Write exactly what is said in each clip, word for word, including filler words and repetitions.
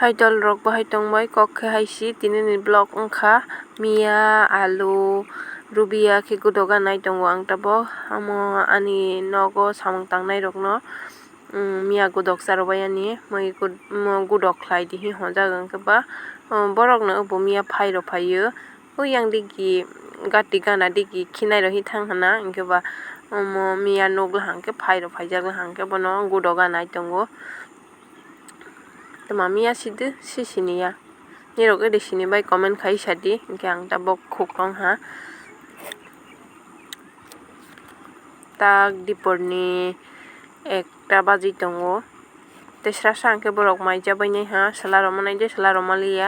Idol rok bo hai tongbai kok khe hai si tini ni vlog wngkha. Miya, Alu, Rubia khe godoga nai tongo ang tabok. Omo ani nogo samung tangnai rokno, mm, miya godok charwbai ani mui godok khlai di hi honjak ang khe ba, mm, borok no bo miya phai rw phaio. Uyang digi gati gana digi khinai rw hi thang hana hinkhe ba omo miya nuk lahang khe phai rw phaijak lahang khe bono godoga nai tongo. Tma miya sidi si siniya. Nirok ede sini bai comment khai sadi. Hinkhe ang tabok khuk tong ha. Tak diporni ekta baji tongo. Tei sra sra hinkhe borok mai jabai nai ha. Sela rok manai de sela rok maliya.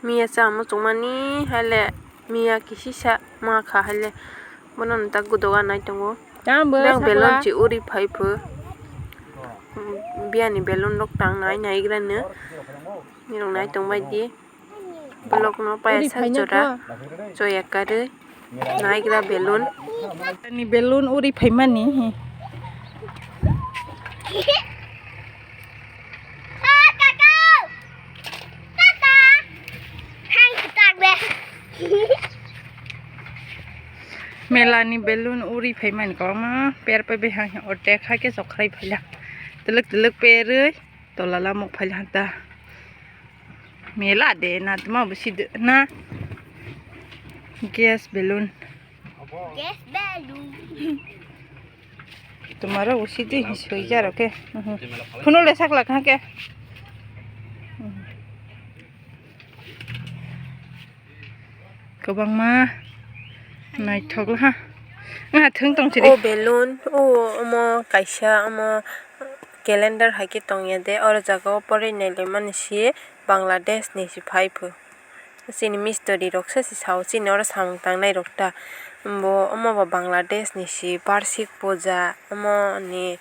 Miya cha muchungmani haile miya kisisa ma kha haile bono tak godoga nai tongo. Tamo Bang sakla. Belon chi uri phai pho. Biyani belon rok tang nai naigra no. Nirok nai tong bai di. Vlog no paya Uri sak phaina jora. Kho. Choya karwi. Naigra belon. Ni belon uri phaimani. Mela ni belon uri phaimani kwbangma per pai bai hai ordek hai khe chokrai phaila twlwk twlwk perwi tola lamuk phaila ta mela de na tma bo si de na gas belon. Gas balloon. Tomorrow usidi soi jaro ke. Phone le sakla kha ke. Kwbangma naithok ha. Nga thung tong sidi. O balloon, o omo kaisa omo calendar hai khe tong ya de. Oro jaga o porwi nai le mani si Bangladesh ni si phai pho. Chini mistori rok se si sao, chini oro samung tangnai rok ta. Bo omo bo Bangladesh ni si, Barshik Puja, omo ni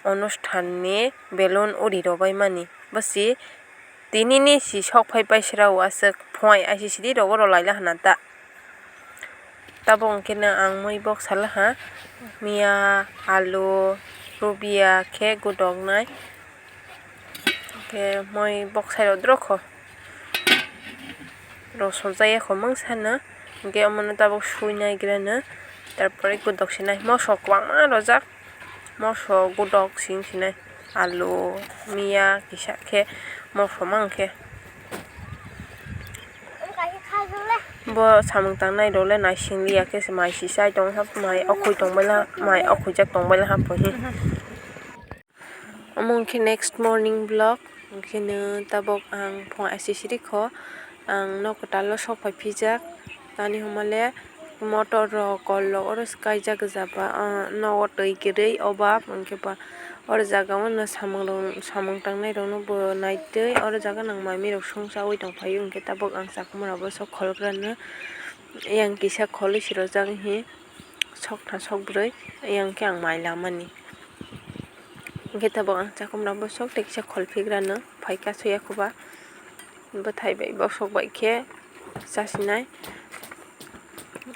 onusthan ni balloon uri rw bai mani. Bo si tini ni si sok phai pai sra o aswk phwai I C C D rogo rw lai la hwna ta. Tabok hwnkhe no ang mui bok salaha, miya, alu, rubia khe godok nai. Khe moi bok sai rw drokho. Rw sojak ya kho mangsa no. Hwnkhe omo no tabok sui nai gra no. Tarpore godok sinai moso kwbangma rwjak. Moso godok sing sinai. Alu, miya kisa khe moso mang khe. Bo samung tangnai rok le naising liya khe se mai si chai tong ha, mai okhoi tong bai la, mai okhoi jak tong bai la ha pho hi. Omo hwnkhe next morning vlog, hwnkhe no tabok ang phung aisisiri kho, ang nok kwtal o sok phai phijak, tani hwnmale motor rok, kol rok oro se kaijak ja ba, ah, nogo twi kwrwi o ba hwnkhe ba oro jaga o no samung rok, samung tangnai rok no bo naitwi oro jaga nang mai mi rok song chaui tong phai o, hwnkhe tabok ang chakhmra bo sok khol gra no yang kisa khol si rojak hi sok tha sok brwi yang khe ang mai lamani. Hwnkhe tabok ang chakhmra bwswk tei kisa kholphigrano phai kasu ya khuba. Bwthai bai bosok bai khe chasinai.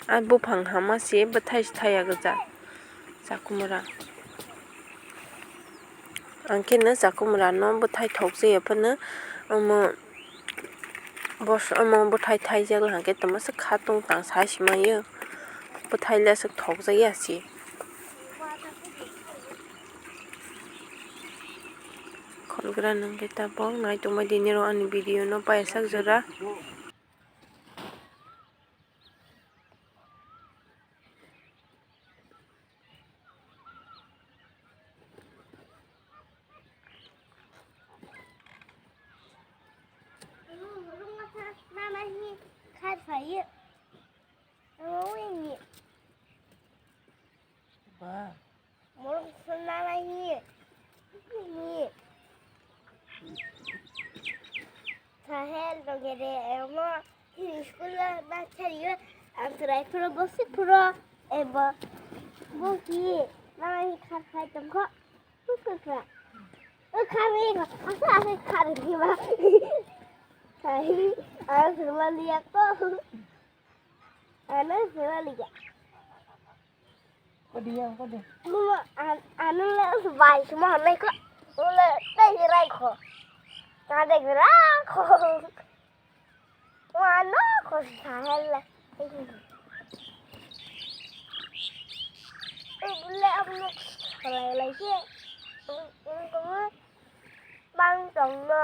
A buphang hama se bwthai se thaya gwja chakhmra. Ang khe no chakhmra no bwthai thok jaya phano omo bos-, omo bwthai thaijak hwnkhe tongma se khatong tang sai se manya. Bwthai le aswk thok jak ya se. Khol gra nang khe tabok nai tongbai di nini rok ani video no paisak jora. Ba. Morok swnamani, ni. Sahel dogere emo, school na chariyo, ang try pro bosi pro, ebo, boki, nang kha khai tongkho, kukra. O khari, asa asa khari diba. Khai, ang swnamani yakko. Ano swnamani ya. Kodi ya, kodi. Mama, an-, ano le bai suma hanai ko. Ule tei rai ko. Kadegra khong. Wano khong sahel. Ibule amno khalai lai se. Bang tongno.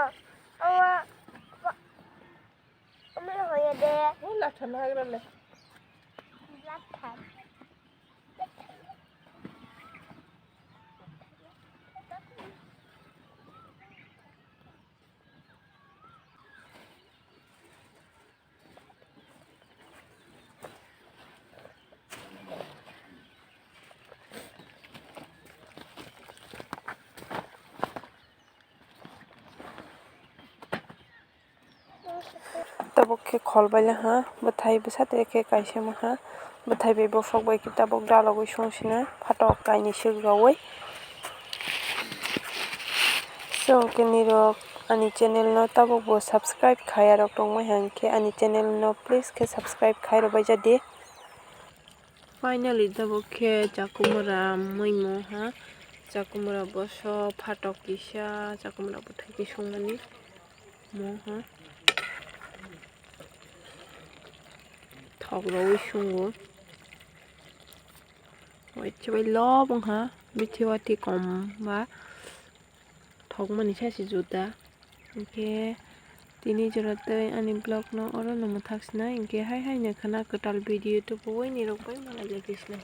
Awa. Amno hoya de. Latha nagra le. Latha. Tabuk khe khol baila ha, bwthai bwsa tei khe kaisa maha, bwthai bai bosok bai khe tabuk dalogwi song sina phatok kainwi swk rwui. So, hwnkhe nirok ani channel no tabuk bo subscribe khaiya rok tongmai hwnkhe ani channel no please khe subscribe khai rwbai jadi. Finally, tabuk khe chakumura mui mo ha, chakumura boso phatok kisa, chakumura bwthai khe songmani mo ha, thok rwui songo, waisa bai lobong ha, bithi wati kom ba. Thokmani saisi juda. Hinkhe tini jora tei ani vlog no oro no mwthak sinai, hinkhe hai hai no khwna kwtal video tubuwi nirok bai malai lai khe sinai.